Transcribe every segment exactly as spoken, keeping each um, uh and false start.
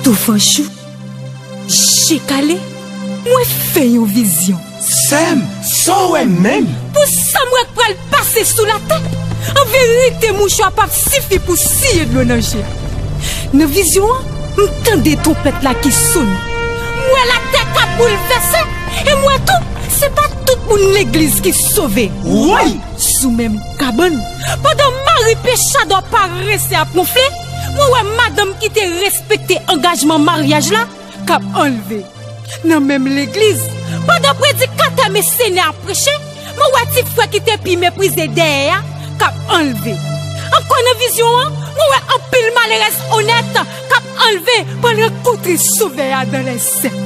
Douvan jou, je kale, mwen fè yon vizyon. Sè m, sa w wè menm? Pou sa m wè k pral pase sou latè, an verite, mouchwa p ap sifi pou siye dlo nan je. Nan vizyon an, m tande twonpèt la ki sonnen. M wè latè k ap boulvèse, e m wè tou, se pa tout moun legliz ki sove. Woy! Sou menm kabann, pandan mari pechadò parese ap wonfle, mwen wè madanm ki te respekte angajman maryaj la k ap anlve. Nan menm legliz, pandan predikatè mèsenè ap preche, mwen wè ti frè ki te pi meprize dèyè a k ap anlve. Ankò nan vizyon an, mwen wè anpil malerèz onèt k ap anlve pou al rankontre Sovè a dans les airs.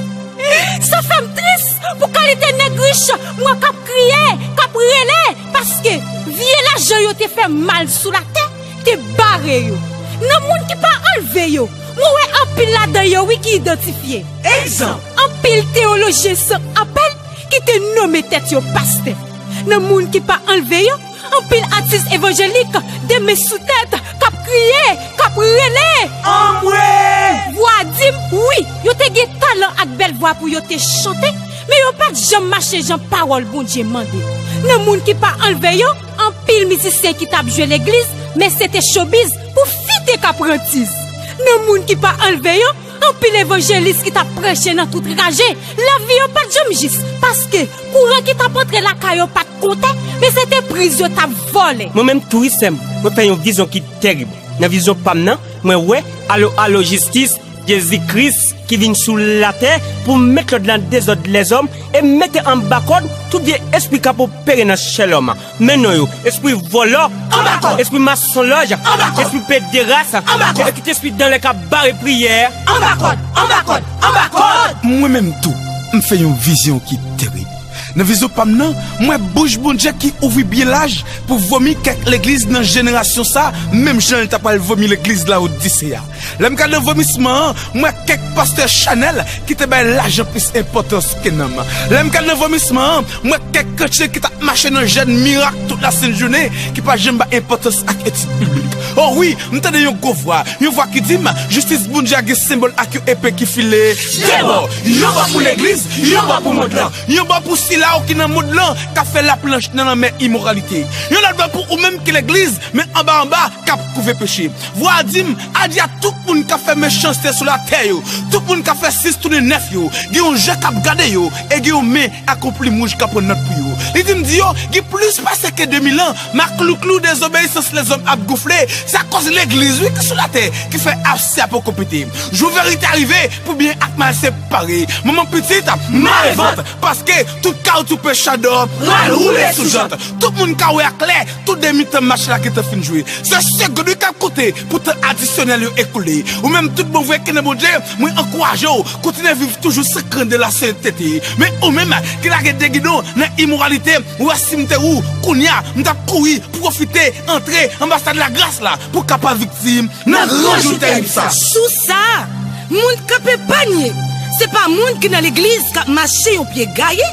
Sa fè m tris pou kalite nèg rich mwen k ap kriye, k ap rele, paske vye lajan yo te fè mal sou latè te bare yo. Nan moun ki pa anlve yo, mwen wè anpil ladan yo, wi, ki idantifye. Egzanp, anpil teyolojyen san apèl ki te nonmen tèt yo pastè. Nan moun ki pa anlve yo, anpil atis evanjelik, de men sou tèt, k ap kriye, k ap rele. Anmwe! Vwa di m, wi, yo te gen talan ak bèl vwa pou yo te chante, men yo pa t janm mache jan pawòl Bondye mande. Nan moun ki pa anlve yo, anpil mizisyen ki t ap jwe legliz, men se te chobiz pou fi te ka pran tiz. Nan moun ki pa anlve yo, anpil evanjelis ki t ap preche nan tout raje, lavi yo pa t janm jis, paske kouran ki t ap antre lakay yo pa t konte, men se te priz yo t ap vòlè. Mwen menm tou wi sè m, mwen fè yon vizyon ki terib. Nan vizyon pa m nan, mwen wè alo alo jistis Jezi Kris ki vin sou latè pou met lòd nan dezòd lèzòm e mete anba kòd tout vye espri k ap opere nan chè lòm. Men non yo, espri vòlò, anba kòd. Espri masonlòj, anba kòd. Espri pederas, anba kòd. Espri espri dan lè k ap bare priyè, anba kòd, anba kòd, anba kòd. Mwen menm tou, m fè yon vizyon ki terib. Nan vizyon pa m nan, m wè bouch Bondye ki ouvri byen laj pou vomi kèk legliz nan jenerasyon sa, menm jan l ta pral vomi legliz Laodise a. Lè m gade nan vomisman an, m wè kèk pastè chanèl ki te bay lajan plis enpòtans ke nanm. Lè m gade nan vomisman an, m wè kèk kretyen ki t ap mache nan jèn mirak tout lasent jounen, ki pa janm bay enpòtans ak etid biblik. O wi, m tande yon gwo vwa, yon vwa ki di m, jistis Bondye a gen senbòl ak yon epe ki file de bò, yon bò pou legliz, yon bò pou mond lan, yon bò pou sila yo ki nan mond lan, k ap fè laplanch nan lanmè imoralite. Yon lòt bò pou ou menm ki legliz, men anba anba, k ap kouve peche. Vwa a di m, adi a tout moun k ap fè mechanste sou latè yo, tout moun k ap fè sis tounen nèf yo, gen yon je k ap gade yo, e gen yon men ak yon plim wouj k ap pran nòt pou yo. Li di m di yo, gen plis pase ke de mil an, maklouklou dezobeyisans lèzòm ap gonfle, se akoz legliz wi ki sou latè ki fè abse a poko pete. Jou verite a rive pou byen ak mal separe. Manman pitit, mare vant, paske tout kawoutyou pechadò pral woule sou jant. Tout moun ka wè aklè, tou de mitan match la gentan fin jwe. Se segonn wi k ap konte pou tan adisyonèl yo ekoule. Ou menm tout bon vre ki nan Bondye, mwen ankouraje w, kontinye viv toujou san krenn de lasentete. Men ou menm ki lage de gidon nan imoralite, ou wè si m te ou, kounye a, m t ap kouri, pwofite, antre anba stad lagras la pou kapab viktim nan gran jou terib sa. Sou sa, moun kanpe pa nye, se pa moun ki nan legliz k ap mache yon pye gaye,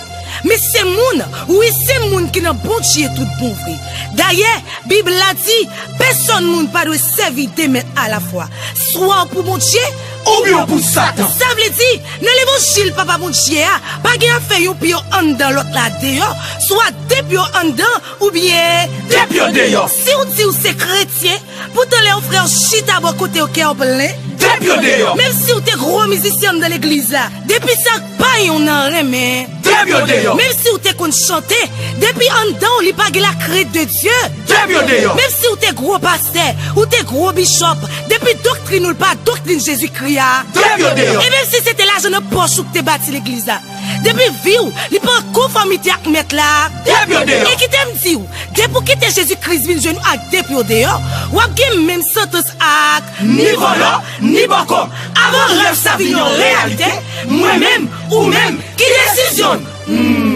men se moun, wi, se moun ki nan Bondye tout bon vre. Dayè, Bib la di, pèsonn moun pa dwe sèvi de mèt alafwa, swa w pou Bondye, oubyen w pou Satan. Sa vle di, nan levanjil Papa Bondye a, pa gen afè yon pye w anndan lòt la deyò, swa de pye w anndan, oubyen de pye w deyò. Si w di w se kretyen, poutan lè yon frè w chita bò kote w kè w plen, de pye w deyò. Menm si w te gwo mizisyen anndan legliz la, depi sa k pa yon nan renmen, de pye w deyò. Menm si w te konn chante, depi anndan w li pa gen lakrent de Dye, de pye w deyò. Menm si w te gwo pastè, ou te gwo bichòp, depi doktrin ou l pa doktrin Jezikri a, de pye w deyò. E menm si se te lajan nan pòch ou k te bati legliz la, depi vi w li pa an konfòmite ak Mèt la, de pye w deyò. E kite m di w, depi w kite Jezi Kris vin jwenn ou ak de pye w deyò, w ap gen menm santans ak ni vòlò, ni bòkò. Avan rèv sa vin yon reyalite, mwen menm, ou menm, ki desizyon n?